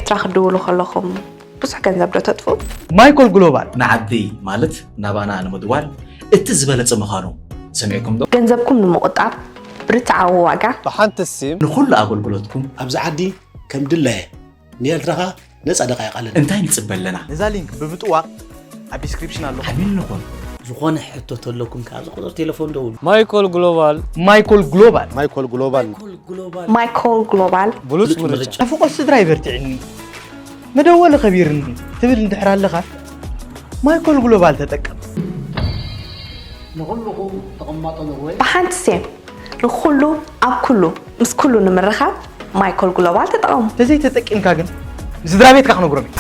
ስራሕ ክትድውሉ ከለኹም ብዙሕ ገንዘብ ዶ ተጥፍኡ? ማይኮል ግሎባል ንዓዲ ማለት ናባና ንምድዋል እቲ ዝበለጸ ምዃኑ ሰሚዕኩም ዶ? ገንዘብኩም ንምቑጣብ ብርትዓዊ ዋጋ ብሓንቲ ሲም ንኹሉ ኣገልግሎትኩም ኣብዚ ዓዲ ከም ድላየ ንኤርትራ ኸኣ ነጻ ደቓይቕ ኣለና። እንታይ ንጽበ ኣለና? ነዛ ሊንክ ብምጥዋቕ ኣብ ዲስክሪፕሽን ኣሎ። ሓቢር ንኹን። ዝኾነ ሕቶ ተለኩም ከኣ ኣብዚ ቁጽሪ ቴሌፎን ደውሉ። ማይኮል ግሎባል ማይኮል ግሎባል ማይኮል ግሎባል ማይኮል ግሎባል ብሉጽ ምርጫ። ናፍቖት ስድራ ይበርትዕኒ መደወሊ ከቢርኒ ትብል እንድሕር ኣለኻ ማይኮል ግሎባል ተጠቀም። ንኹልኹም ተቐማጦ ኖርወይ ብሓንቲ ሴም ንኹሉ ኣብ ኩሉ ምስ ኩሉ ንምርኻብ ማይኮል ግሎባል ተጠቐሙ። ተዘይተጠቂምካ ግን ንስድራ ቤትካ ክነግሮም እዩ።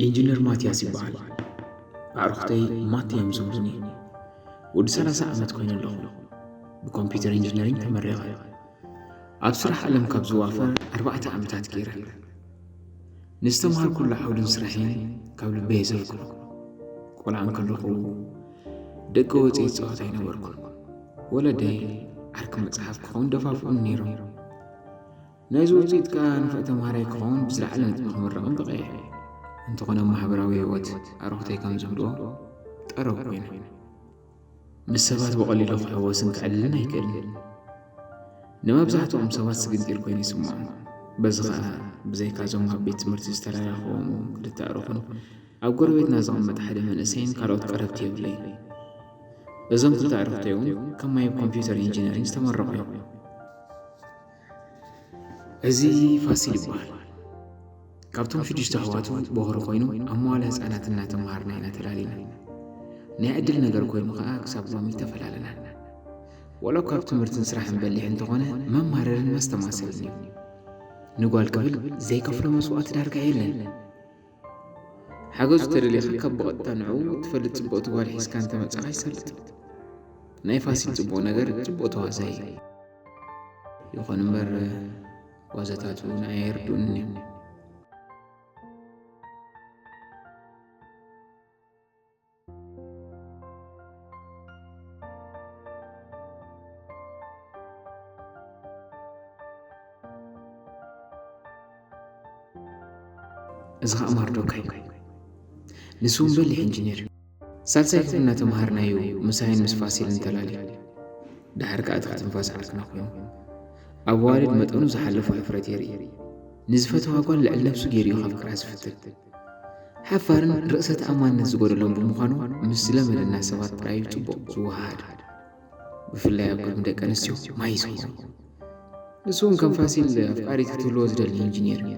ኢንጂነር ማትያስ ይበሃል። ኣዕሩኽተይ ማቴ እዮም ዝብሉኒ። ወዲ ሰላሳ ዓመት ኮይነ ኣለኹ። ብኮምፒውተር ኢንጂነሪንግ ተመሪቐ። ኣብ ስራሕ ዓለም ካብ ዝዋፈር ኣርባዕተ ዓመታት ገይረ። ንዝተምሃርኩሉ ዓውድን ስራሕን ካብ ልበይ የዘክሮ። ቆልዓ እንከለኹ ደቂ ወፂ ይፃወት ኣይነበርኩን። ወለደይ ዓርኪ መፅሓፍ ክኸውን ደፋፍኡኒ ነይሮም። ናይዚ ውፅኢት ከኣ ንፉዕ ተምሃራይ ክኸውን ብዝለዓለ ነጥቢ ክምረቕን በቒዐ። እንተኾነ ኣብ ማሕበራዊ ህይወት ኣዕሩኽተይ ከም ዝብልዎ ጠረው ኮይነ። ምስ ሰባት ብቐሊሉ ክሕወስን ክዕልልን ኣይክእልን። ንመብዛሕትኦም ሰባት ስግንጢር ኮይኑ ይስምዖም። በዚ ኸኣ ብዘይካ እዞም ኣብ ቤት ትምህርቲ ዝተላላኽዎም ክልተ ኣዕሩኽን ኣብ ጎረቤትና ዝቕመጥ ሓደ መንእሰይን ካልኦት ቀረብቲ የብለይን። እዞም ክልተ ኣዕሩኽተይ እውን ከም ማይ ኮምፒውተር ኢንጂነሪንግ ዝተመረቑ እዮም። እዚ ፋሲል ይበሃል። ካብቶም ሽዱሽተ ኣሕዋቱ በኹሪ ኮይኑ ኣብ መዋለ ህፃናት እናተምሃርና ኢና ተላሊና። ናይ ዕድል ነገር ኮይኑ ከዓ ክሳብ ሎሚ ተፈላለና። ዋላ እኳ ኣብ ትምህርትን ስራሕን በሊሕ እንተኾነ መማረርን መስተማሰልን እዩ። ንጓል ክብል ዘይከፍሎ መስዋእቲ ዳርጋ የለን። ሓገዙ ተደሊኻ ካብ ብቐጥታ ንዕኡ ትፈልጥ ፅብቕቲ ጓል ሒዝካ እንተመፃኻ ይሰልጥ። ናይ ፋሲል ፅቡቕ ነገር ፅቡቕ ተዋሳኢ እዩ። ይኹን እምበር ዋዛታቱ ንዓይ ኣይርድኡንን እዮም። እዚ ኸኣ ማርዶካይ እዩ። ንሱ እውን በሊሕ ኢንጂነር እዩ። ሳልሳይ ክፍሊ እናተምሃርና እዩ ምሳይን ምስ ፋሲልን ተላልዩ። ደሓር ከኣ ትኽትንፋስ ዓርክና ኮይኑ ኣብ ኣዋልድ መጠኑ ዝሓለፎ ሕፍረት የርኢ። ንዝፈተዋ ጓል ልዕሊ ነብሱ ገይሩ እዩ ከፍቅራ ዝፍትን። ሓፋርን ርእሰ ተኣማንነት ዝጎደሎን ብምዃኑ ምስ ዝለመደና ሰባት ጥራይ እዩ ጽቡቕ ዝወሃሃድ። ብፍላይ ኣብ ቅድሚ ደቂ ኣንስትዮ ማይ ዝኸውን። ንሱ እውን ከም ፋሲል ኣፍቃሪት ክትህልዎ ዝደሊ ኢንጂነር እዩ።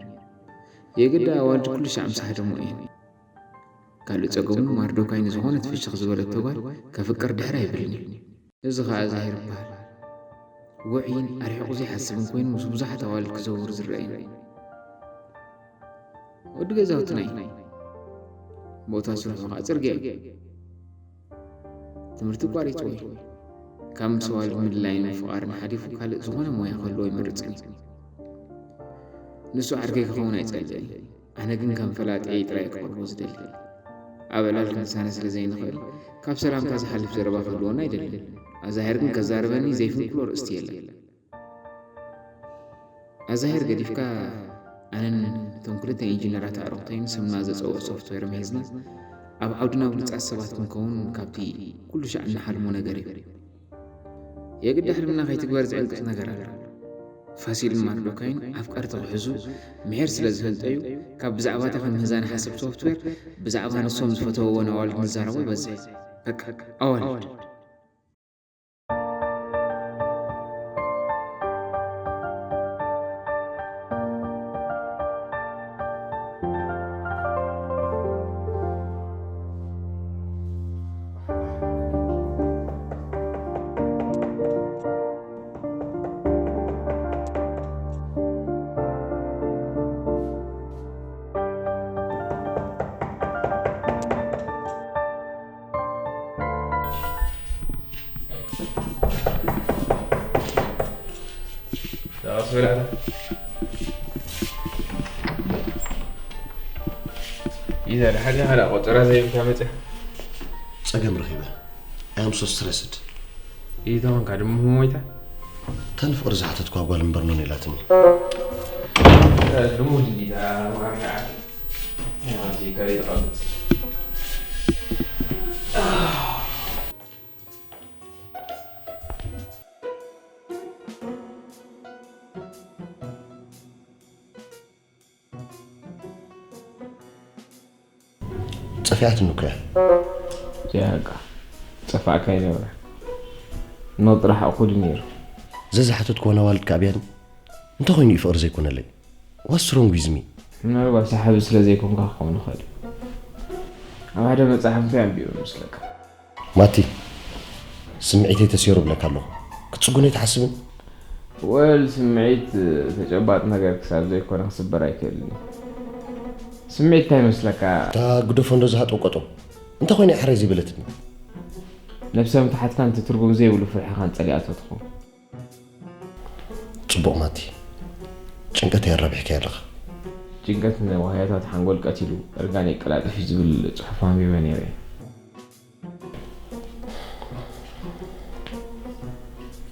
የግዳ ኣዋልድ ኩሉ ሻዕ ምስ ሃደሞ እየን። ካልእ ጸገሙ ማርዶካይ ንዝኾነት ፍሽኽ ዝበለቶ ጓል ከፍቅር ድሕር ኣይብልን እዩ። እዚ ኸኣ ዛሂር ይበሃል። ውዑይን ኣርሒቑ ዘይሓስብን ኮይኑ ምስ ብዙሓት ኣዋልድ ክዘውር ዝረኣይን እዩ። ወዲ ገዛውትና እዩ። ቦታ ስርሑ ኸዓ ጽርግያ እዩ። ትምህርቲ ኣቋሪጽዎ እዩ። ካብ ምስ ኣዋልድ ምድላይን ምፍቓርን ሓሊፉ ካልእ ዝኾነ ሞያ ክህልዎ ኣይመርጽን እዩ። ንሱ ዓርከይ ክኸውን ኣይጸልእን። ኣነ ግን ከም ፈላጥየይ ጥራይ ክቐርቦ ዝደሊ። ኣብ ዕላል ክንሳነ ስለ ዘይንኽእል፣ ካብ ሰላምታ ዝሓልፍ ዘረባ ክህልወና ኣይደልን። ኣዛሄር ግን ከዛርበኒ ዘይፍንክሎ ርእስቲ የለን። ኣዛሄር ገዲፍካ፣ ኣነን እቶም ክልተ ኢንጂነራት ኣዕሩኽተይን ስምና ዘጸውዕ ሶፍትዌር ምሂዝና፣ ኣብ ዓውድና ብሉጻት ሰባት ክንከውን ካብቲ ኩሉ ሻዕ እንሓልሞ ነገር እዩ። የግዳ ሕልምና ከይትግበር ዝዕንቅጽ ነገር ኣሎ። ፋሲልን ማርዶካይን ኣፍቀርቲ ክሕዙ ምሒር ስለ ዝፈልጠዩ፣ ካብ ብዛዕባታ ከም ምህዛን ሓስብ ሶፍትዌር፣ ብዛዕባ ንሶም ዝፈተውወን ኣዋልድ ንዛረቦ ይበዝሕ። በቃ፣ ኣዋልድ። ኢዛ፣ ድሓር ኢኻ ደኣ ቆጸራ ዘይብልካ መጺኻ? ጸገም ረኺበ። I am so stressed። ኢዛ፣ ኮንካ ድማ ሞይታ? እታ ንፍቕሪ ዝሓተትኳ ጓል እምበር ኖን ኢላትኒ። ልሙድ እንዲታ ማርያ። ያው እዚህ ጋር ይተቀመጥ። ጸፊኣትኒ እኮ እያ። እዚኣ በቃ ጸፋእካ ይነበረ። ኖ ጥራሕ እኹል እዩ ነይሩ። ዘዝሓተትክወን ኣዋልድ ከኣ ኣብያኒ። እንታይ ኮይኑ እዩ ፍቕሪ ዘይኮነለይ? What's wrong with me? ምናልባት ሰሓቢ ስለ ዘይኮንካ ክኸውን ይኽእል እዩ። ኣብ ሓደ መጽሓፍ እንታይ ኣንቢቡ ይመስለካ? ማቲ፣ ስምዒተይ ተሴሩ እብለካ ኣለኹ። ክትጽጉን ኣይትሓስብን? ወል ስምዒት ተጨባጥ ነገር ክሳብ ዘይኮነ ክስበር ኣይክእልን እዩ። ስምዒት እንታይ ይመስለካ? እታ ግደፎ እንዶ ዝሃጠው ቆጦ። እንታይ ኮይና እያ ሕራይ ዘይበለትኒ? ነብሰ ምትሓትካን እቲ ትርጉም ዘይብሉ ፍርሕኻን ጸሊኣቶ ትኸውን። ጽቡቕ ማቲ፣ ጭንቀተይ ኣራቢሕካዮ ኣለኻ። ጭንቀት ንዋህያታት ሓንጎል ቀቲሉ እርጋን የቀላጥፍ እዩ ዝብል ጽሑፍ ኣንቢበ ነይረ እየ።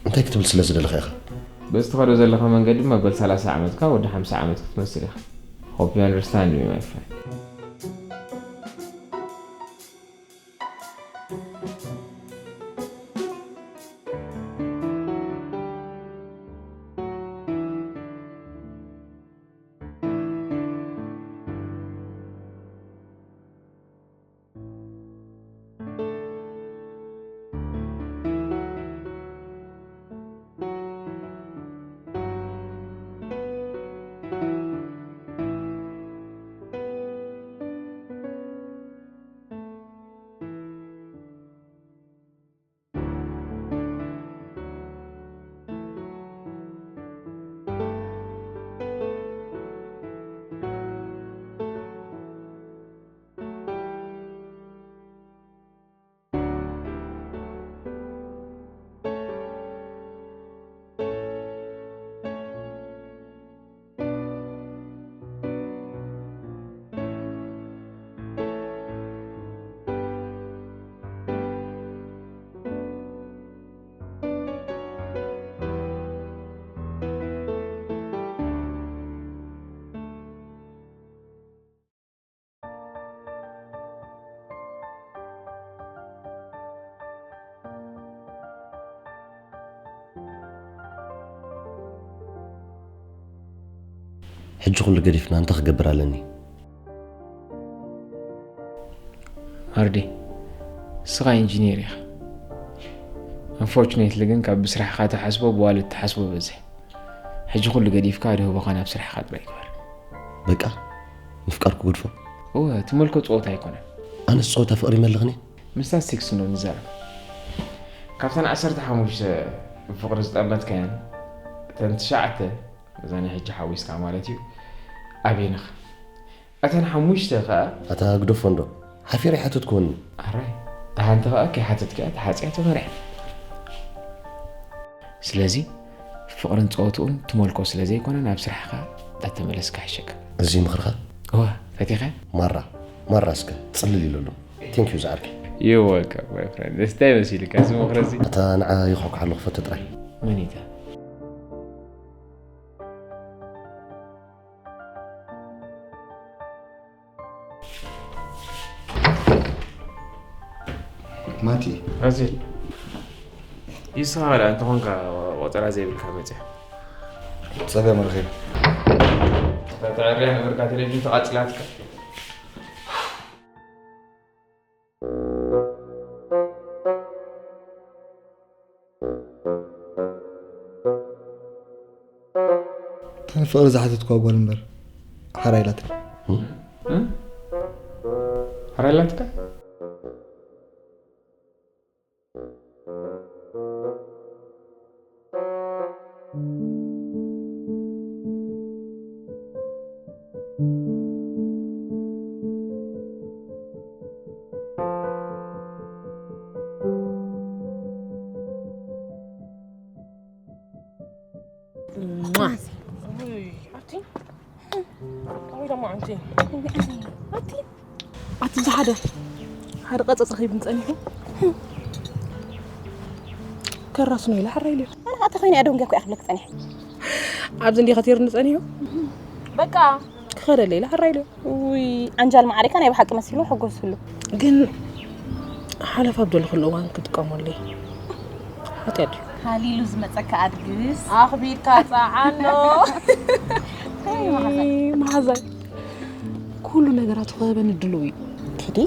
እንታይ ክትብል ስለ ዝደለኻ ኢኻ? በዚ ትኸዶ ዘለኻ መንገዲ መበል ሰላሳ ዓመትካ ወዲ ሓምሳ ዓመት ክትመስል ኢኻ። Hope you understand me, my friend. ሕጂ ኩሉ ገዲፍና እንታይ ክገብር ኣለኒ? ኣርዲ፣ ንስኻ ኢንጂነር ኢኻ። Unfortunately ግን ካብ ብስራሕኻ ትሓስቦ ብዋልድ ትሓስቦ ይበዝሕ። ሕጂ ኩሉ ገዲፍካ ኣድህቦኻ ናብ ስራሕኻ ጥራይ ግበር። በቃ ምፍቃር ክጉድፎ? እወ፣ እቲ መልኮ ጸወታ ኣይኮነን። ኣነስ ጸወታ ፍቕሪ ይመልኽኒ? ምስታ ስቴክስ እንዶ ንዛረብ። ካብተን ዓሰርተ ሓሙሽተ ብፍቕሪ ዝጠመትካየን እተን ትሽዓተ እዛ ናይ ሕጂ ሓዊስካ ማለት እዩ ኣበይንኻ? እተን ሓሙሽተ ኸኣ ኣታ ግደፎ እንዶ ሓፊረ ኣይሓተትክወኒ። ኣራይ እታ ሓንቲ ኸኣ ከይሓተትካያ ተሓጽያ ተፈሪሓ። ስለዚ ፍቕርን ጸወትኡን ትመልኮ ስለ ዘይኮነ ናብ ስራሕኻ እንዳተመለስካ ይሕሸካ። እዚ ምኽርኻ እዋ ፈቲኻ ማራ ማራ እስከ ጽልል ኢለሉ። Thank you ዝዓርከይ። You're welcome my friend። እስታይ መሲልካ እዚ ምኽሪ እዚ። እታ ንዓ ይኹሕኩሓ ኣለኹ ፈተ ጥራይ። መን እያ እታ? ማቲ ፋሲል ይስኻ ደኣ እንተኾንካ ቆጸራ ዘይብልካ መጺኻ። ጸገም ረኺብ ተተዕርያ ነበርካ ቴሌቪዥን ተቓጺላትካ። ፍቕሪ ዝሓተትኳ ጓል እምበር ሓራ ኢላትኒ። ሓራ ኢላትካ? ኣቲ ዝሓደ ሓደ ቀፀ ፀኺብኒ ፀኒሑ ከራስኖ ኢለ ሓራ ኢለ ኣነ ከዓ ተኸይነ እያ ደንገ እኮ እያ ክብለክ ፀኒሐ ኣብዚ እንዲ ከቲርኒ ፀኒሑ በቃ ክኸደለ ኢለ ሓራ ኢለ ውይ ዓንጃል ማዕሪካ ናይ ብሓቂ መሲሉ ሕጎስሉ ግን ሓለፋ ኣብ ዘለኹሉ እዋን ክጥቀመሉ ሓጢኣት እዩ ሃሊሉ ዝመፀካ ኣድግስ ኣኽቢድካ ፀዓኖ መሓዛይ ኩሉ ነገራቱ ክህበኒ ድልው እዩ ኪዲ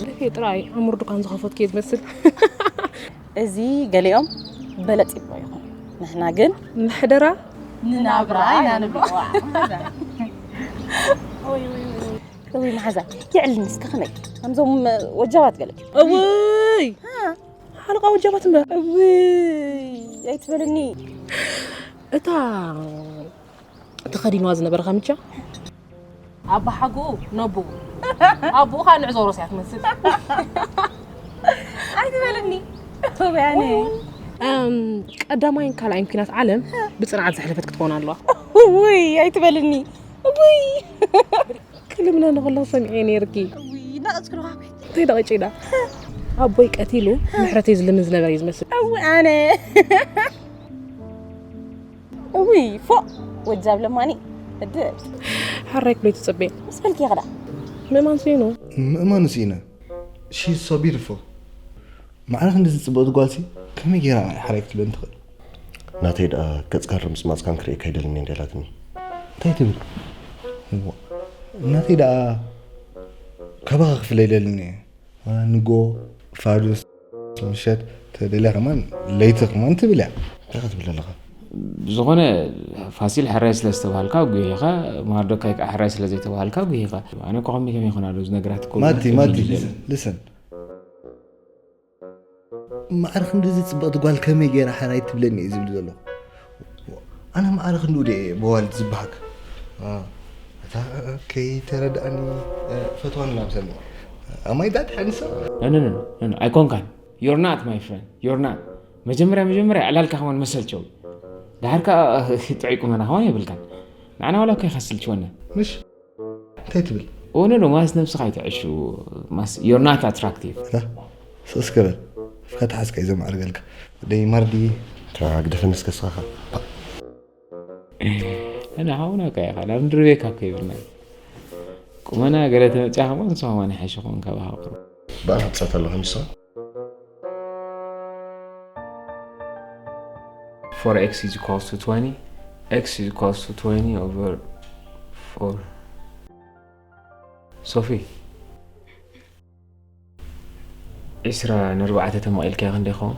ልክዕ ጥራይ ዕሙር ድኳን ዝኸፈትኩ እየ ዝመስል እዚ ገሊኦም በለፅ ይብሎ ይኹን ንሕና ግን ንሕደራ ንናብራ ኢና ንብሎ እውይ መሓዛ የዕልኒ እስከ ከመይ ከምዞም ወጃባት ገለ እውይ ሓለቃ ወጃባት እምበር እውይ ኣይትበልኒ እታ ተኸዲንዋ ዝነበረ ካምቻ ኣባሓጉኡ ነቡኡ ኣቡኡ ከዓ ንዕዞሮ ስያ ትመስል ኣይትበልኒ ወያነ ቀዳማይን ካልኣይን ኲናት ዓለም ብፅንዓት ዘሕለፈት ክትኮን ኣለዋ ውይ ኣይትበልኒ ውይ ክልምነ ንክሎ ሰሚዐ ነይርኪ እንታይ ደቂጭ ኢዳ ኣቦይ ቀቲሉ ምሕረተይ ዝልምን ዝነበረ እዩ ዝመስል ኣነ እውይ ፎእ ወጃብ ለማኒ እድል ሓራይ ክሎ ትፅበ ምስ በልኪ ክዳ ምእማን ስኢኑ ምእማኑ ስኢነ she is so beautiful ማዕረ ክንዲ ዝፅበቕ ጓልሲ ከመይ ገይራ ሓራይ ክትብለን ትኽእል ናተይ ደኣ ገፅካን ርምፅማፅካን ክርእየካ ኣይደልን እንደ ኢላትኒ እንታይ ትብል ናተይ ደኣ ካባኻ ክፍለ ይደልን እየ ንጎ ፋዱስ ምሸት ተደልያ ከማን ለይቲ ከማን ትብል እያ እንታይ ክትብል ኣለኻ ብዝኾነ ፋሲል ሕራይ ስለ ዝተባሃልካ ጉሂኻ ማርዶካይ ከዓ ሕራይ ስለ ዘይተባሃልካ ጉሂኻ ኣነ እኮ ከመይ ከመይ ይኾን ኣሎ እዚ ነገራት እኮ ማቲ ማቲ ልስን ማዕረ ክንድዚ ፅብቕቲ ጓል ከመይ ገይራ ሕራይ ትብለኒ እየ ዝብል ዘለኹ ኣነ ማዕረ ክንድኡ ደ እየ መዋልድ ዝበሃግ እታ ከይተረድኣኒ ፈትዋኒ ናብ ሰኒ ኣማይ ዳት ሓንሳ ኣይኮንካን you're not my friend you're not መጀመርያ መጀመርያ ዕላልካ ከማን መሰልቸው ዳሕር ከዓ ጥዑይ ቁመና ከማን የብልካን ንዓና ዋላ እኮ ይኸስልችወና ምሽ እንታይ ትብል እውነ ዶ ማስ ነብስኻ ኣይትዕሹ ማስ you're not attractive ስስ ክበል ፈትሓ እስከ እዩ ዘማዕርገልካ ወደይ ማርዲ ግደፈ መስከስኻኻ እና ሓውና እኮ ኢኻ ናብ ምድሪ ቤካ እኮ ይብልና ቁመና ገለ ተመፅያ ከሞ ንስኻ ማን ይሓይሽ ኾን ካብ ሃቁሩ ባና ትፀት ኣለኹ ንስኻ For x is equals to twenty, x is equals to twenty over four. ሶፊ ዒስራ ንርባዕተ ተመቒልካዮ ክንደይ ይኸውን?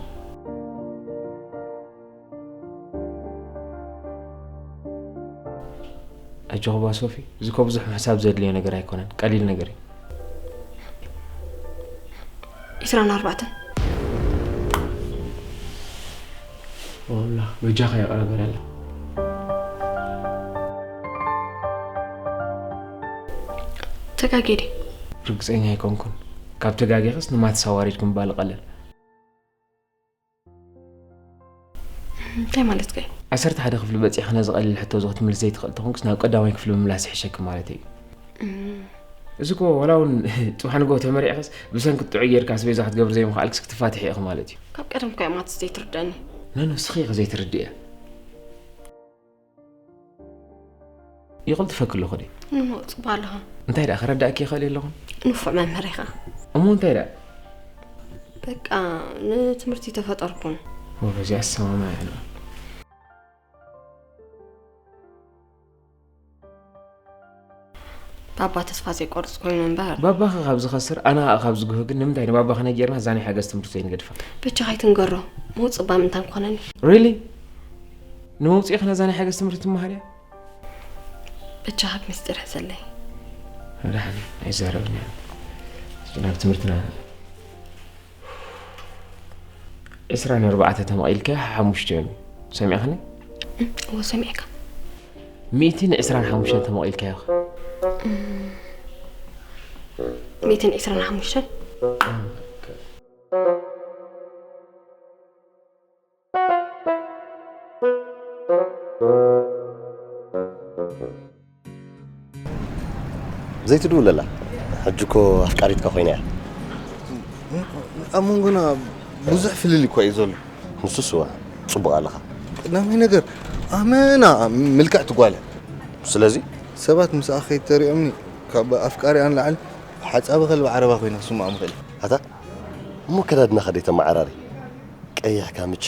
ኣጆኹባ ሶፊ፣ እዚ እኮ ብዙሕ ምሕሳብ ዘድልዮ ነገር ኣይኮነን፣ ቀሊል ነገር እዩ። ዒስራን ኣርባዕተን ወላ በጃኻ ይቕረ በለላ። ተጋጌዲ ርግፀኛ ኣይኮንኩን። ካብ ተጋጌኽስ ንማትስ ኣዋሪድኩም ምባል ቀለል። እንታይ ማለትካ እዩ? ዓሰርተ ሓደ ክፍሊ በጺሕኺ ነዚ ቀሊል ሕቶ እዚ ክትምልሲ ዘይትኽእል ተኾንክስ ናብ ቀዳማይ ክፍሊ ምምላስ ይሕሸኪ ማለት እዩ። እዚ እኮ ዋላ እውን ጽባሕ ንግሆ ተመሪዕኽስ ብሰንኪ ጥዑይ ጌርካ ኣስቤዛ ክትገብሪ ዘይምኽኣልክስ ክትፋትሒ ኢኺ ማለት እዩ። ካብ ቀደም እኮ እያ ማትስ ዘይትርደኒ። ኖ፣ ኖ፣ ንስኺ ኢኺ ዘይትርድእያ። ይቕልጥፈኪ ኣለኹ ድየ? ንመውጽእ ባልኻ። እንታይ ደኣ ከረዳእኪ ይኽእል የለኹን? ንፉዕ መምህር ኢኻ። እሞ እንታይ ደኣ? በቃ ንትምህርቲ ተፈጠርኩን። ወ፣ በዚኣ ኣሰማማዕ እያ። ባባ ተስፋ ዘይቆርጽ ኮይኑ እምበር። ባባኸ ካብ ዝኸስር፣ ኣነ ኸኣ ካብ ዝግሁ ግን ንምንታይ ንባባኸ ነጊርና እዛ ናይ ሓገዝ ትምህርቲ ዘይንገድፋ? ብቻ ከይትንገሮ፣ መውጽእ እባ ምእንታን ክኾነኒ። ሪሊ? ንመውጽኢኺ ነዛ ናይ ሓገዝ ትምህርቲ ትመሃርያ? ብቻ ካብ ምስጢር ሕዘለይ። ደሓን ኣይዛረብን እየ። እስኪ ናብ ትምህርትና። ዕስራን ኣርባዕተ ተመቒልካ ሓሙሽተ እዩ። ሰሚዕኽኒ? እም፣ እወ ሰሚዕካ። ሚእትን ዕስራን ሓሙሽተን ተመቒልካዮ ኸ? እም፣ ሚእትን ዕስራን ሓሙሽተን? ዘይትድውለላ። ሕጂ እኮ ኣፍቃሪትካ ኮይና እያ። ኣብ መንጎና ብዙሕ ፍልልይ እኮ እዩ ዘሎ። ንሱስ እዋ፣ ጽቡቕ ኣለኻ። ቀዳማይ ነገር፣ ኣመና ምልክዕቲ ጓል እያ። ስለዚ? ሰባት ምስኣ ከይተሪኦምኒ፣ ካብ ኣፍቃሪኣ ንላዕሊ ሓጻቢ ከልቢ ዓረባ ኮይና ክስምዖም ይኽእል። ኣታ፣ እሞ ኣከዳድናኻ ደይተመዓራሪ? ቀይሕ ካምቻ፣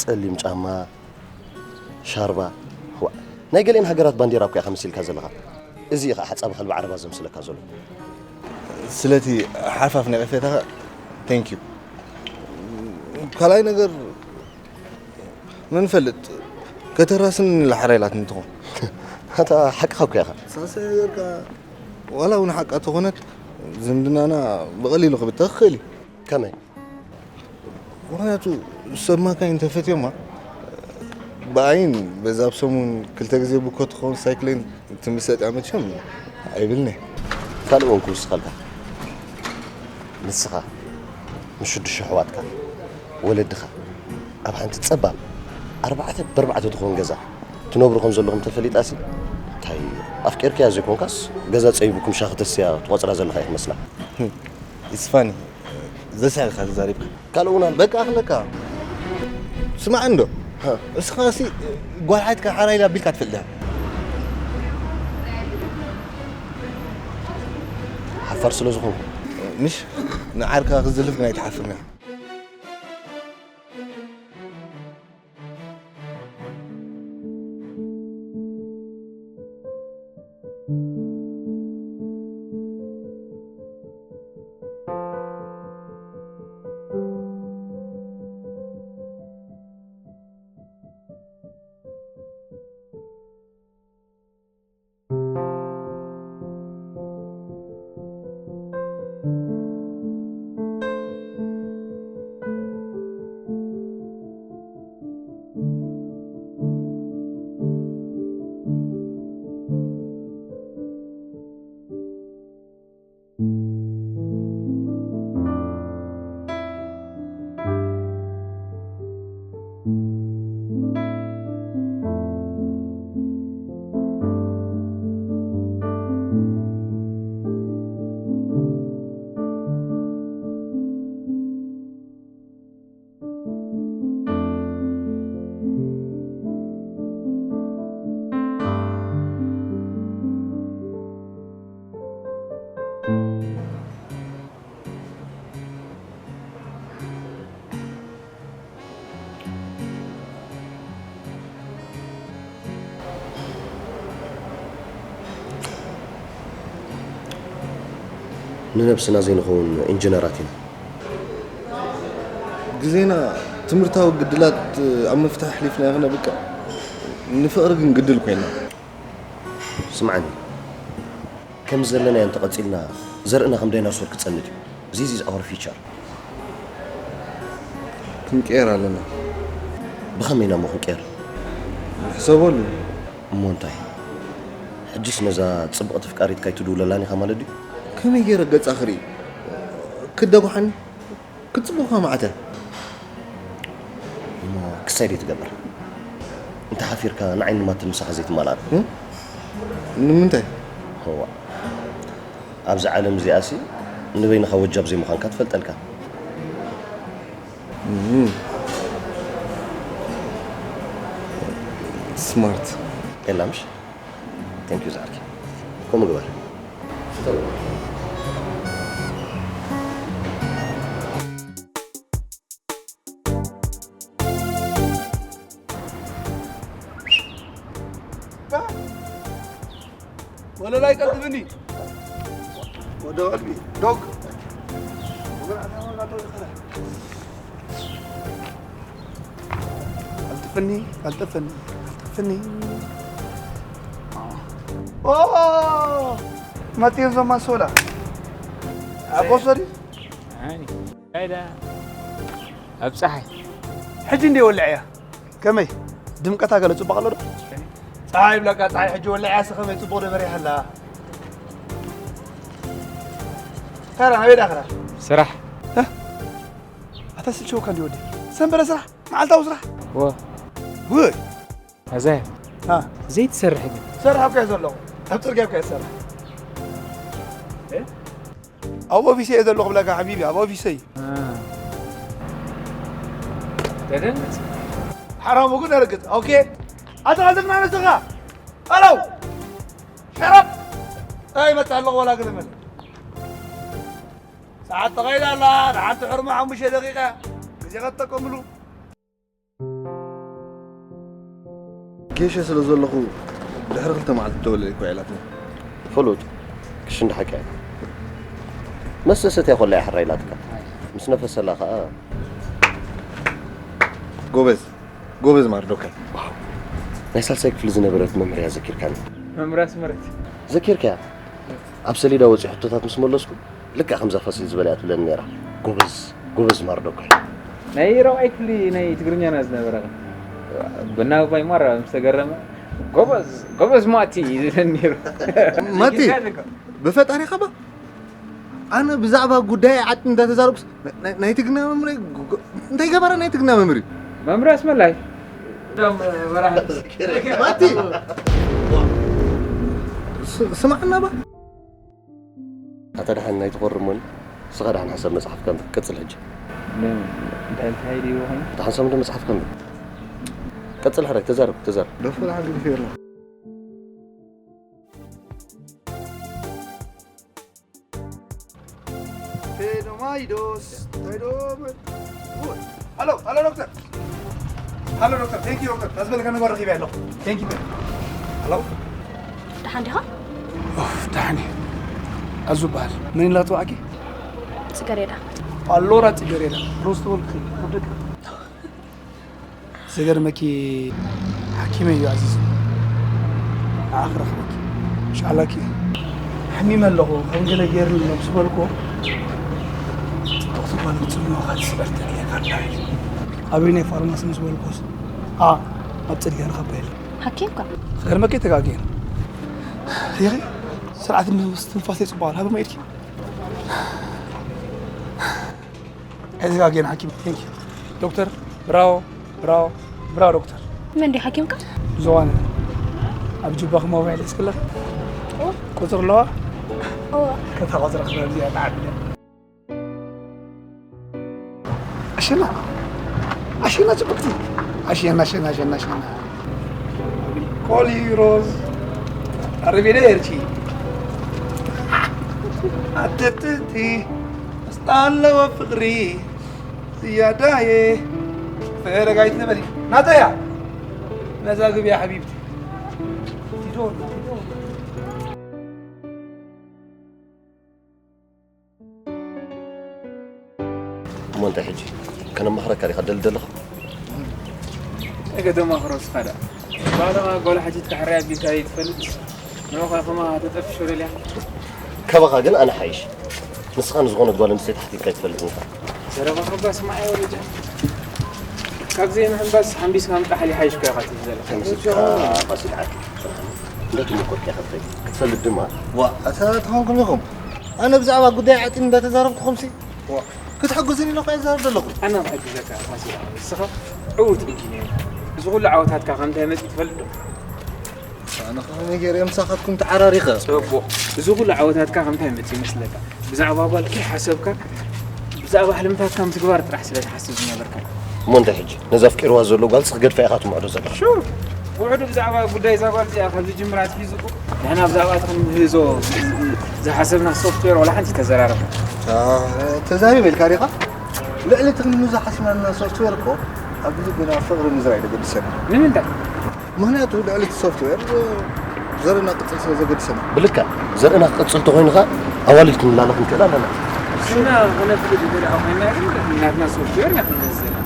ጸሊም ጫማ፣ ሻርባ። ዋእ፣ ናይ ገሊአን ሃገራት ባንዴራ እኮ ኢኻ መሲልካ ዘለኻ። እዚ እዩ ኸዓ ሓጻቢ ከልቢ ዓረባ ዘምስለካ ዘሎ። ስለቲ ሓርፋፍ ነቐፌታኻ፣ thank you። ካልኣይ ነገር፣ መን ይፈልጥ፣ ከተራስን ኢላ ሓራ ኢላትኒ ትኾን። ኣታ ሓቅኻ እኮ ኢኻ። ሳልሳይ ነገር ከኣ፣ ዋላ እውን ሓቃ ተኾነት፣ ዝምድናና ብቐሊሉ ክብተኽ ይኽእል እዩ። ከመይ? ምኽንያቱ ሰብ ማካይን እንተፈትዮማ፣ ብኣይን በዛ ኣብ ሰሙን ክልተ ግዜ ብኮ ትኸውን ሳይክሌን ትምሰጥ እያ መቸም ኣይብልኒ። ካልእ እውን ክውስኸልካ፣ ንስኻ ምስ ሽዱሽተ ኣሕዋትካ፣ ወለድኻ፣ ኣብ ሓንቲ ጸባብ ኣርባዕተ ብኣርባዕተ ትኸውን ገዛ ትነብሩ ከም ዘለኹም ተፈሊጣሲ፣ እንታይ ኣፍቂርካያ ዘይኮንካስ፣ ገዛ ጸቢቡኩም ሻሂ ተስትያ ትቖጽራ ዘለኻ እያ ትመስላ። It's funny። ዘስሕቕካ ተዛሪብካ። ካልእ እውን ኣሎ። በቃ ኣኽለካ። ስማዕ እንዶ። ሃ። እስኻሲ ጓል ሓትካ ሓራ ኢላ ኣቢልካ ትፈልጥ ዲኻ? ሓፋር ስለ ዝኾንኩ። ምሽ ንዓርካ ክዝልፍ ግን ኣይትሓፍርን ኢኻ። ንነብስና ዘይንኸውን ኢንጂነራት ኢና። ግዜና ትምህርታዊ ግድላት ኣብ ምፍታሕ ኣሕሊፍናዮ ክነብቅዕ፣ ንፍቕሪ ግን ግድል ኮይና። ስምዓኒ፣ ከምዚ ዘለናዮ እንተቐጺልና፣ ዘርእና ከም ዳይናሶር ክጸንት እዩ። This is our future። ክንቅየር ኣለና። ብኸመይ ኢና እሞ ክንቅየር? ንሕሰበሉ። እሞ እንታይ? ሕጅስ ነዛ ጽብቕቲ ፍቃሪትካ ኣይትድውለላን ኢኻ ማለት ድዩ? ከመይ ገይረ ገጻ ክርኢ? ክደጉሓኒ? ክትጽብቑ ከማዕተ። እሞ ክሳይ ደይ ትገብር? እንተ ሓፊርካ ንዓይኒ ማትን ምሳኻ ዘይትማልኣን። እም? ንምንታይ? እዋ፣ ኣብዚ ዓለም እዚኣሲ ንበይንኻ ወጃብ ዘይምዃንካ ትፈልጠልካ። እም። ስማርት። የላ ምሽ? ቴንክ ዩ ዝዓርከይ። ከምኡ ግበር። ወለላይ ቀልጥፍኒ። ወደ ቀልቢ ዶግ። ቀልጥፍኒ፣ ቀልጥፍኒ፣ ቀልጥፍኒ። ኦ! መጺኦም ዞማ ሶላ። ኣቦ ሶሪ? ኣኒ፣ ካይዳ ኣብ ጸሓይ። ሕጂ እንደ ወልዐያ። ከመይ? ድምቀታ ገለ ጽቡቕ ኣሎ ዶ? ጸሓይ ይብለካ፣ ጸሓይ ሕጂ ወልዐያ፣ ኸመይ ጽቡቕ ዶ በሪሃ ኣላ? ታራ፣ ናበይ ዳኽራ? ስራሕ። እ? ኣታ ስልችወካ እንዲ ወደይ። ሰንበረ ስራሕ፣ መዓልታዊ ስራሕ። ወ። ውይ። ኣዛይ። አ። ዘይትሰርሕ ግን። ሰርሕ እኮ እየ ዘለኹ። ኣብ ጽርግያ እኮ እየ ዝሰርሕ። እ? ኣብ ኦፊሰይ እየ ዘለኹ ብለካ ሓቢቢ፣ ኣብ ኦፊሰይ። አ። ተደንግጽ። ሓራሙ ግን እርግጽ። ኦኬ። ኣታ ቐልጥፍና ንስኻ። ሃሎ። ሸረብ። እንታይ ይመጽእ ኣለኹ ዋላ ገለ መለ። ሰዓት ተቐይዳ ኣላ፣ ንሓንቲ ሕርሞ ሓሙሽተ ደቂቃ ግዜ ኸትጠቀምሉ። ጌሸ ስለ ዘለኹ ድሕሪ ክልተ መዓልቲ ደውለለይ እኮ ኢላትኒ። ፍሉጥ፣ ክሽንዲ ሓቂ እያ። መስተ ሰትያ ኮላ እያ ሕራይ ኢላትካ። ምስ ነፈሰላ ኸኣ። ጎበዝ፣ ጎበዝ ማርዶካይ። ዋው፣ ናይ ሳልሳይ ክፍሊ ዝነበረት መምህር እያ ዘኪርካኒ። መምህር ኣስመረት። ዘኪርካያ? ኣብ ሰሌዳ ወጺኡ ሕቶታት ምስ መለስኩ፣ ልክዕ ከምዛ ፋሲል ዝበለያ ትብለኒ ነይራ። ጎበዝ፣ ጎበዝ ማርዶካይ። ናይ ራብዓይ ክፍሊ ናይ ትግርኛና ዝነበረ። ብናባይ ማራ ምስ ተገረመ፣ "ጎበዝ፣ ጎበዝ ማቲ" እዩ ዝብለኒ ነይሩ። ማቲ፣ ብፈጣሪኻ ባ? ኣነ ብዛዕባ ጉዳይ ዓዲ እንዳተዛረብኩስ፣ ናይ፣ ናይ፣ ናይ ትግርኛ መምህረይ ጎ-፣ ጎ-፣ እንታይ ገበረ ናይ ትግርኛ መምህር እዩ? መምህር ኣስመላይ። እቶም መራሕቲ። ማቲ! ስ-፣ ስማዕና ባ? ኣታ ደሓን ናይ ትኾርሞኒ፣ ንስኻ ደሓን ሓሳብ መጽሓፍካ ኣንብብ። ቀጽል ሕጂ። ምን-፣ እንታይ፣ እንታይ ድዩ ይኾን? እታ ሓንሳብ እንዶ መጽሓፍካ ኣንብብ። ቀጽል ሕራይ፣ ተዛረብ፣ ተዛረብ። ደፎ ደሓን ግድፍ የለን። ፌኖማይዶስ፣ ታይዶም። ሃሎ፣ ሃሎ ዶክተር። ሃሎ ዶክተር፣ ቴንክ ዩ ዶክተር። ታዝበለካ ነገር ረኺበ ኣለኹ። ቴንክ ዩ። ሃሎ። ደሓን ዲኻ? ኡፍ፣ ደሓን እየ። ኣዙ በሃል። መን ኢላ ትብዓኪ? ጽገሬዳ። ኣሎራ ጽገሬዳ። ሮዝ ተወልኪ። ወደድካ? ዘገርመኪ፣ ሓኪመይ እዩ ኣዚዙ። ንዓ ክረኽበኪ። ሻላኪ፣ ሓሚመ ኣለኹ፣ ከም ገለ ገይርኒ ኣሎ ምስ በልኩ፣ ጽብቕቲ ጓል ምጽምኖኻ ትስዕር ትርእየካ ኣላ ኢሉ። ኣበይ ናይ ፋርማሲ ምስ በልኩስ፣ ኣ፣ ኣብ ጽርግያ ንኸባ ኢሉ። ሓኪምካ? ክገርመኪ ተጋግየ። ሪኺ፣ ስርዓት ምስትንፋሰይ ጽቡቕ ኣሎ። ሃበማ ኢድኪ። ኣይተጋግየን ሓኪም። ቴንክ ዩ። ዶክተር፣ ብራቮ፣ ብራቮ፣ ብራቮ ዶክተር። መን ድዩ ሓኪምካ? ብዝኾነ፣ ኣብ ጅባኺ ሞባይል ሒዝክላ? እወ። ቁጽሪ ኣለዋ? እወ። ከታ ቁጽሪ ክረብ እዚኣ ተዓቢደ። ኣሸና፣ ኣሸና ጽብቕቲ። ኣሸና፣ ኣሸና፣ ኣሸና፣ ኣሸና። ኮሊ ሮዝ፣ ኣረቤዳ ኤርቺ። ኣትትቲ፣ መስጣ ኣለዎ ፍቕሪ። ዝያዳየ። ፈረጋይት ነበሪ። ናተያ። ነዛ ግብያ ሓቢብቲ። ቲዶ፣ ቲዶ። እሞ እንታይ ሕጂ? ከነማኽረካ ዲኻ ደሊ ደለኻ? እንታይ ከተማኽሮ እስኻ ደኣ? ባዕልኻ ጓል ሓቲትካ ሕራይ ኣቢልካ ዘይትፈልጥ፣ ንዑኻ ከማኻ ተጠፍሾ ደልያ? ካባኻ ግን ኣነ ሓይሽ። ንስኻ ንዝኾነት ጓል ኣንስተይቲ ሓቲትካ ኣይትፈልጥን ኢኻ። ዘረባኻ እባ ስማዕ ወለጃ። ካብ ዘይምሕንባስ ሓንቢስካ ምጣሕ ይሓይሽ እኮ ኢኻ ትብል ዘለኻ። ከምዚ ኢልካ ፋሲል ዓርከይ። እንዳትምኮርካ ኢኻ ትኸይድ። ክትፈልጥ ድማ። ዋ፣ ኣታ ተኾንኩም ኢኹም። ኣነ ብዛዕባ ጉዳይ ዓጢን እንዳተዛረብኩኹምሲ፣ ዋ፣ ክትሕግዙኒ ኢለ እኮ እየ ዝዛረብ ዘለኹ። ኣነ ክሕግዘካ ፋሲል፣ ንስኻ ዕዉት ኢንጂነር፣ እዚ ኩሉ ዓወታትካ ከምታይ መፂ ትፈልጥ ዶ? ኣነ ከመይ ገይረ ምሳኻትኩም ተዓራሪኸ? ፅቡቕ። እዚ ኩሉ ዓወታትካ ከምታይ መፂ ይመስለካ? ብዛዕባ ጓል ከይሓሰብካ ብዛዕባ ሕልምታትካ ምትግባር ጥራሕ ስለ ትሓስብ ዝነበርካ። እሞ እንታይ ሕጂ ነዛ ኣፍቂርዋ ዘሎ ጓልስ ክገድፋ ኢኻ ትምዕዶ ዘለኻ? ሹር። ውሕዱ ብዛዕባ ጉዳይ እዛ ጓል እዚኣ ካብ ዝጅምር ኣትሒዙ እኮ ንሕና ብዛዕባ እቲ ክንምህዞ ዝሓሰብና ሶፍትዌር ዋላ ሓንቲ ተዘራረብና። ተዛሪበ ኢልካ ዲኻ? ልዕሊ እቲ ክንምህዞ ሓሲብና ዘለና ሶፍትዌር እኮ ኣብዚ ግና ፍቕሪ ምዝራይ እዩ ዘገድሰና። ንምንታይ? ምኽንያቱ ልዕሊ እቲ ሶፍትዌር ዘርእና ቅጽል ስለ ዘገድሰና። ብልክዕ ዘርእና ክቕጽል ተኾይኑ ኸኣ ኣዋልድ ክንላለ ክንክእል ኣለና። ስምና ክነፍልጥ እንተ ደኣ ኮይንና ግን ናትና ሶፍትዌር ኢና ክንመዝዝ ዘለና።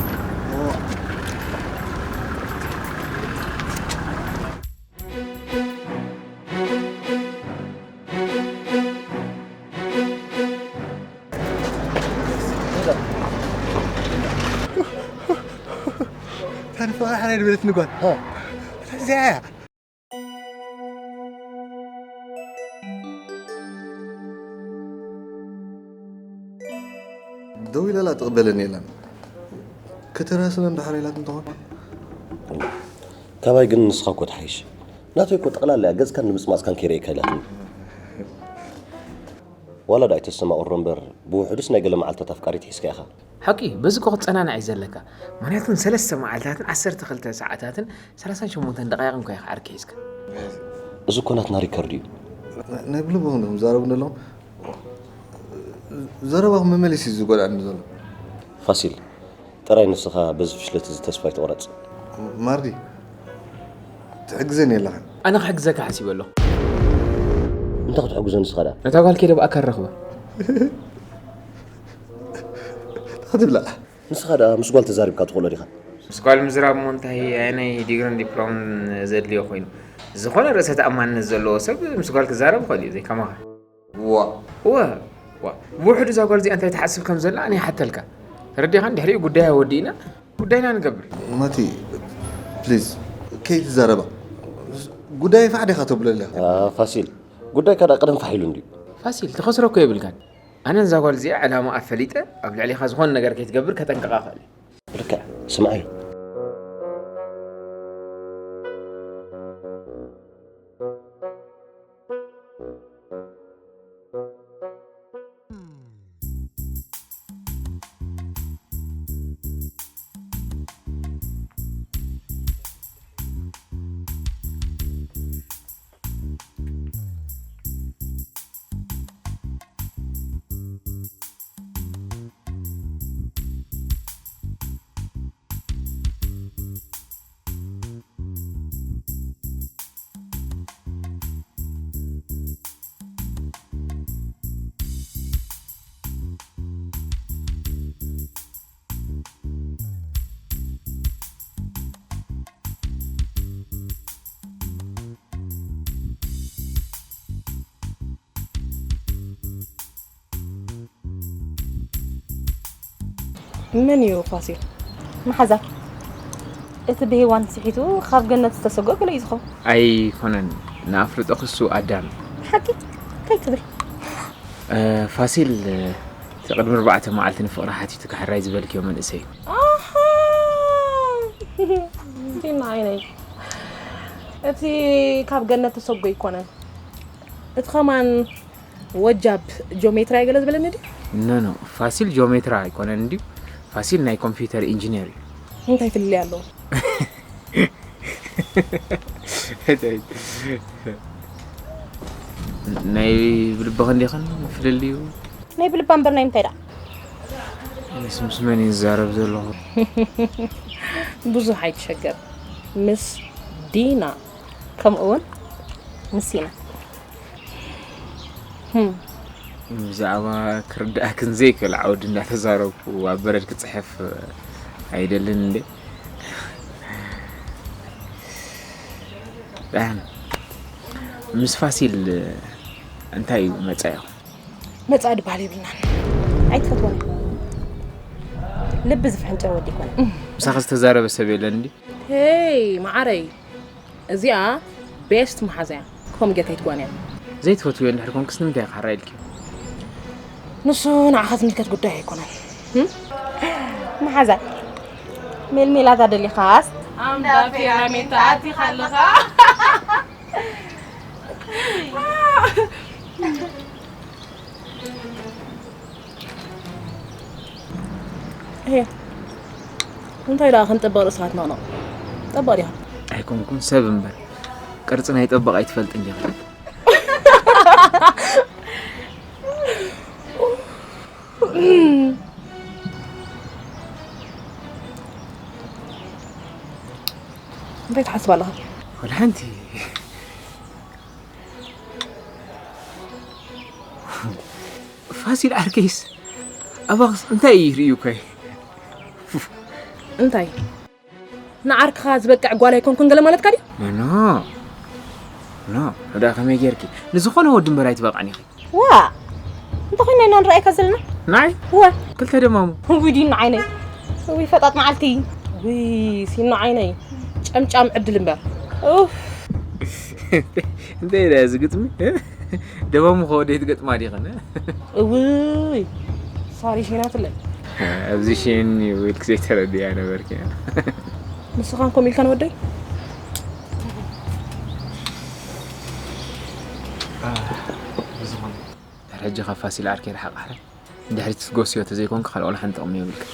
ታሪፍ ሓራይ ድበለት ንጓል እዚኣ እያ። ደው ኢላላ ትቕበለኒ የለን። ከተራስና እንድሕር ኢላት እንተኾን ካባይ ግን ንስኻ እኮ ትሓይሽ። ናተይ እኮ ጠቕላላ እያ ገጽካን ንምጽማጽካን ከይርእየካ ኢላትኒ። ዋላ ዶ ኣይተስተማቕሮ እምበር ብውሕዱስ ናይ ገለ መዓልታት ኣፍቃሪት ሒዝካ ኢኻ። ሓቂ በዚ እኮ ክትጸናናዕ እዩ ዘለካ። ምኽንያቱ ንሰለስተ መዓልታትን ዓሰርተ ክልተ ሰዓታትን ሰላሳን ሸሞንተን ደቓይቕን እኮ ኢኻ ዓርኪ ሒዝካ። እዚ እኮ ናትና ሪከርድ እዩ። ናይ ብልቦም ዶ ዝዛረቡ ዘለኹም? ዘረባኹም መመሊስ እዩ ዝጎድኣኒ ዘሎ። ፋሲል ጥራይ ንስኻ በዚ ፍሽለት እዚ ተስፋ ኣይትቑረጽ። ማርዲ ትሕግዘኒ ኣለኻ። ኣነ ክሕግዘካ ሓሲበ ኣለኹ። እንታይ ክትሕግዞ ንስኻ ደኣ? ነታ ጓል ከይደ ብኣካል ረኽባ። ክትብላ ንስኻ ደኣ ምስ ጓል ተዛሪብካ ትኽእሎ ዲኻ? ምስ ጓል ምዝራብ እሞ እንታይ ኣየናይ ዲግርን ዲፕሎምን ዘድልዮ ኮይኑ? ዝኾነ ርእሰ ተኣማንነት ዘለዎ ሰብ ምስ ጓል ክዛረብ ይኽእል እዩ፣ ዘይከማኻ። ዋ ዋ ዋ ብውሕዱ እዛ ጓል እዚኣ እንታይ ትሓስብ ከም ዘላ ኣነ ይሓተልካ። ተረዲኻን ድሕሪኡ ጉዳያ ወዲእና ጉዳይና ንገብር። ማቲ ፕሊዝ ከይትዛረባ። ጉዳይ ፋዕ ዲኻ ተብሎ ኣለኻ። ፋሲል ጉዳይካ ደኣ ቀደም ፋሕ ኢሉ እንድዩ። ፋሲል ትኸስሮ እኮ የብልካን። ኣነ ነዛ ጓል እዚኣ ዕላማኣ ፈሊጠ ኣብ ልዕሊኻ ዝኾነ ነገር ከይትገብር ከጠንቅቓ እኽእል እየ። ልክዕ ስምዓዮ። መን እዩ ፋሲል? መሓዛ እቲ ብሄዋን ስሒቱ ካብ ገነት ዝተሰጎ ገለ እዩ ዝኸውን። ኣይኮነን፣ ንኣፍልጦ ክሱ ኣዳም። ሓቂ እንታይ ትብል? ፋሲል እቲ ቅድሚ ኣርባዕተ መዓልቲ ንፍቕሪ ሓቲቱ ክሕራይ ዝበልክዮ መንእሰይ እዩ። ኣሃ! ዲና ዓይነይ፣ እቲ ካብ ገነት ተሰጎ ኣይኮነን፣ እቲ ኸማን ወጃብ ጆሜትራ እየ ገለ ዝበለኒ ድዩ? ኖ ኖ፣ ፋሲል ጆሜትራ ኣይኮነን እንድዩ፣ ፋሲል ናይ ኮምፒውተር ኢንጂነር እዩ። እንታይ ፍልልይ ኣለዎ? ናይ ብልብኽን ዲኽን ፍልልዩ? ናይ ብልባ እምበር ናይ ምንታይ ደኣ? ምስ ምስ መን እዩ ዝዛረብ ዘለኹ? ብዙሕ ኣይትሸገር፣ ምስ ዲና ከምኡ እውን ምስ ሲና። ብዛዕባ ክርድኣክን ዘይክእል ዓውዲ እንዳተዛረብኩ ኣብ በረድ ክፅሕፍ ኣይደልን እንዴ። ደሓን ምስ ፋሲል እንታይ እዩ መፃኢኹም? መፃኢ ድበሃል የብልናን። ኣይትፈትዎን እየ። ልቢ ዝፍሕንጨር ወዲ ኣይኮነን። ምሳኺ ዝተዛረበ ሰብ የለን እንዲ? ሄይ መዓረይ፣ እዚኣ ቤስት መሓዛ እያ። ከምኡ ጌርካ ኣይትጓንያ። ዘይትፈትውዮ እንድሕር ኮንክስ ንምንታይ ኢኻ ሕራይ ኢልኪ? ንሱ ንዓኻ ዝምልከት ጉዳይ ኣይኮነን። እም? መሓዛ ሜልሜላታ ደሊኻስ ኣምዳ ፌራሜንታ ኣቲኻ ኣለኻ። እሄ፣ እንታይ ደኣ ከም ጠበቕ ርእስኻ ትነቕነቕ? ጠበቕ ዲኻ? ኣይኮንኩን ሰብ እምበር፣ ቅርጺ ናይ ጠበቕ ኣይትፈልጥን ዲኻ? እንታይ ትሓስብ ኣለኻ? ወላ ሓንቲ። ፋሲል ዓርከይስ ኣባኽስ እንታይ እዩ ርእዩ እኮ እዩ? እንታይ? ንዓርክኻ ዝበቅዕ ጓል ኣይኮንኩን ገለ ማለትካ ድዩ? ኖ፣ ኖ፣ ኖ፣ ወዳ ከመይ ጌርኪ? ንዝኾነ ወዲ እምበር ኣይትበቕዕን ኢኺ። ዋ! እንተኾይና ኢና ንረኣየካ ዘለና? ንዓይ? እወ። ክልተ ደማሙ። ውይ፣ ዲና ዓይነይ። ውይ፣ ፈጣጥ መዓልቲ። ውይ፣ ሲኖ ዓይነይ። ጨምጫም ዕድል እምበር። ኡፍ። እንታይ ኢለ እዚ ግጥሚ? ደማሙ ከወደይ ትገጥማ ዲኸን? እውይ፣ ሳሪ ሸይናትለይ። ኣብዚ ሸይን ኢልክ ዘይተረድያ ነበርኪ። ንስኻን ከምኡ ኢልካ ንወደይ? ብዝኾነ። ድሕሪ ሕጂ ካብ ፋሲል ዓርከይ ርሓቕ ሕራይ። ንድሕሪት ትጎስዮ ተዘይኮንካ ካልእ ወላ ሓንቲ ጥቕሚ የብልካ።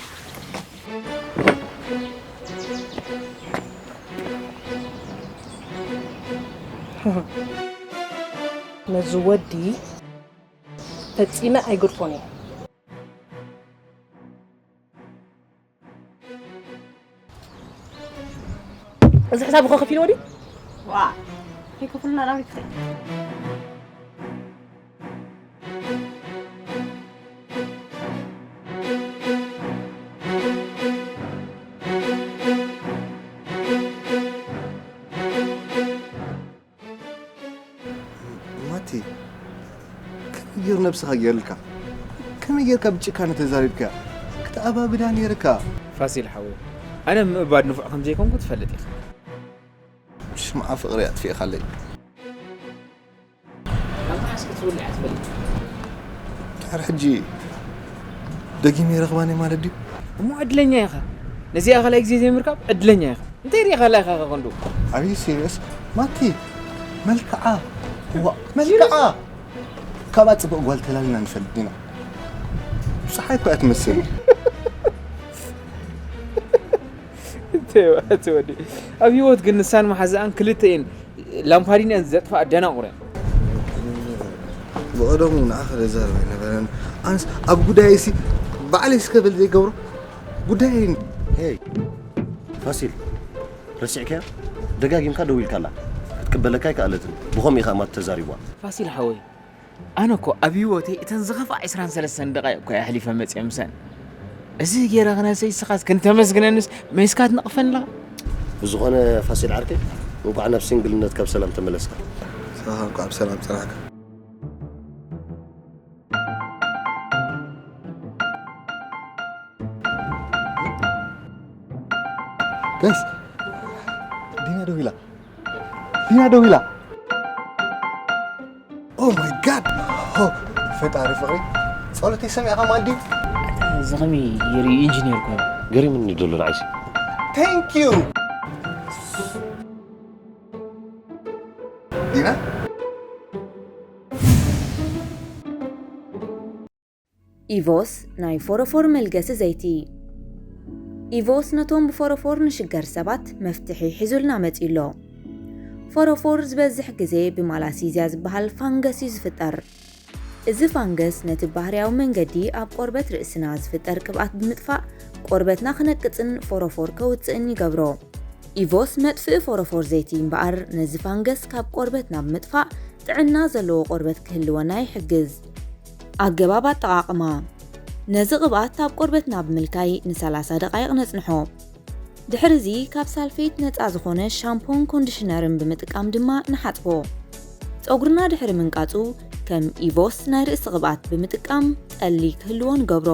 ነዚ ወዲ ፈጺመ ኣይገድፎን እየ። እዚ ሕሳብ እኮ ከፊልዎ ድዩ? ዋ፣ ከይከፍሉና ናበይ ክኸይድ? ማቲ፣ ከመይ ገይሩ ነብስኻ ገይርልካ? ከመይ ጌርካ ብጭካነ ተዛሪብካያ? ክትኣባብዳ ነይርካ። ፋሲል ሓወይ፣ ኣነ ምእባድ ንፉዕ ከም ዘይኮንኩ ትፈልጥ ኢኻ። ሽምዓ ፍቕሪ ኣጥፊእኻለይ። ካብ መዓስ ክትውልዕ ትፈልጥ? ድሕሪ ሕጂ ደጊመ ይረኽባን እየ ማለት ድዩ? እሞ ዕድለኛ ኢኻ። ነዚኣ ካልኣይ ግዜ ዘይምርካብ ዕድለኛ ኢኻ። እንታይ ርኢኻላ ኢኻ ከ ክንዱ? Are you serious? ማቲ፣ መልክዓ። ዋ፣ መልክዓ። ካብኣ ጽቡቕ ጓል ተላሊና ንፈልጥ ዲና? ጸሓይ እኮ እያ ትመስል። እንታይ ወዲ? ኣብ ህይወት ግን ንሳን መሓዛኣን ክልተ እየን ላምፓዲን እየን ዘጥፍኣ ደናቑር እየን። ብቐደሙ ንዓኻ ዘዛርብ ኣይነበረን። ኣነስ ኣብ ጉዳየይሲ ባዕለይ እስከ በል ዘይገብሮ ጉዳየይ። ሄይ፣ ፋሲል፣ ረሲዕካያ? ደጋጊምካ ደዊልካላ። ክትቅበለካ ኣይከኣለትን። ብኸምኡ ኢኻ ማት ተዛሪቧ። ፋሲል ሓወይ፣ ኣነ እኮ ኣብ ህይወተይ እተን ዝኸፍኣ ዕስራን ሰለስተን ደቓይቕ እኮ ኣሕሊፈ መጽየ ምሰን። እዚ ገይረ ክነሰይ ንስኻስ ክንተመስግነንስ መይስካ ትነቕፈኒ ኣለኻ? ብዝኾነ ፋሲል ዓርከይ፣ እንቋዕ ናብ ሲንግልነትካ ብሰላም ተመለስካ። ንስኻ እንቋዕ ብሰላም ጸናሕካ። ጋይስ፣ ዲና ደዊላ። ዲና ደዊላ። Oh my God! ኦ፣ ፈጣሪ ፍቕሪ፣ ጸሎተይ ሰሚዕካ ማለት ድዩ? ኣታ እዚ ከመይ ገይሩ ኢንጂነር ኮይኑ? ገሪሙኒ ደሎ ንዓይሲ። Thank you! ዲና? ኢቮስ ናይ ፎሮፎር መልገሲ ዘይቲ። ኢቮስ ነቶም ብፎሮፎር ንሽገር ሰባት መፍትሒ ሒዙልና መጺኡ ኣሎ። ፎሮፎር ዝበዝሕ ግዜ ብማላሲዝያ ዝበሃል ፋንገስ እዩ ዝፍጠር። እዚ ፋንገስ ነቲ ባህርያዊ መንገዲ ኣብ ቆርበት ርእስና ዝፍጠር ቅብኣት ብምጥፋእ፣ ቆርበትና ክነቅጽን ፎሮፎር ከውጽእን ይገብሮ። ኢቮስ መጥፍኢ ፎሮፎር ዘይቲ እምበኣር፣ ነዚ ፋንገስ ካብ ቆርበትና ብምጥፋእ ጥዕና ዘለዎ ቆርበት ክህልወና ይሕግዝ። ኣገባብ ኣጠቓቕማ። ነዚ ቅብኣት ኣብ ቆርበትና ብምልካይ ንሰላሳ ደቓይቕ ነጽንሖ። ድሕርዚ ካብ ሳልፌት ነጻ ዝኾነ ሻምፖን ኮንዲሽነርን ብምጥቃም ድማ ንሓጽቦ። ጸጉርና ድሕሪ ምንቃጹ፣ ከም ኢቮስ ናይ ርእሲ ቅብኣት ብምጥቃም ጠሊ ክህልዎ ንገብሮ።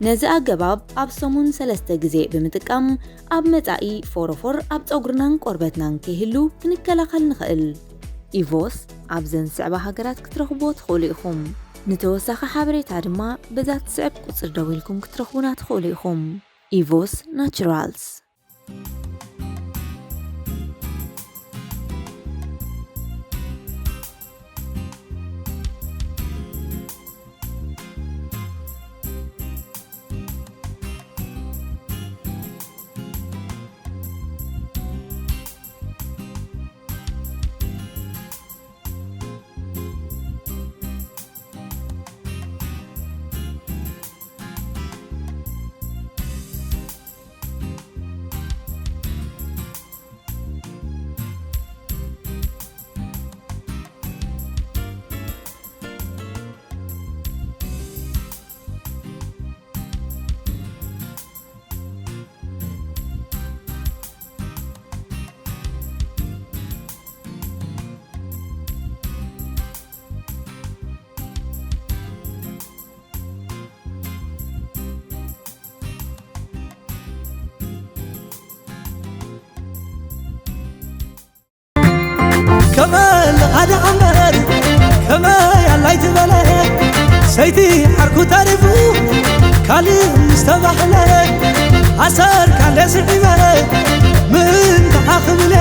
ነዚ ኣገባብ ኣብ ሰሙን ሰለስተ ግዜ ብምጥቃም፣ ኣብ መጻኢ ፎሮፎር ኣብ ጸጉርናን ቆርበትናን ከይህሉ ክንከላኸል ንኽእል። ኢቮስ ኣብዘን ዝስዕባ ሃገራት ክትረኽብዎ ትኽእሉ ኢኹም። ንተወሳኺ ሓበሬታ ድማ በዛ ትስዕብ ቁጽሪ ደዊልኩም ክትረኽቡና ትኽእሉ ኢኹም። ኢቮስ ናቹራልስ። ከመ ለኻዲ ኣምበር ከመ ያላይ ትበለ ሰይቲ ዓርኩ ተሪፉ ካልእ ምስ ተባህለ ኣሰርካ እንደ ስዒበ ምን ተሓኽብለ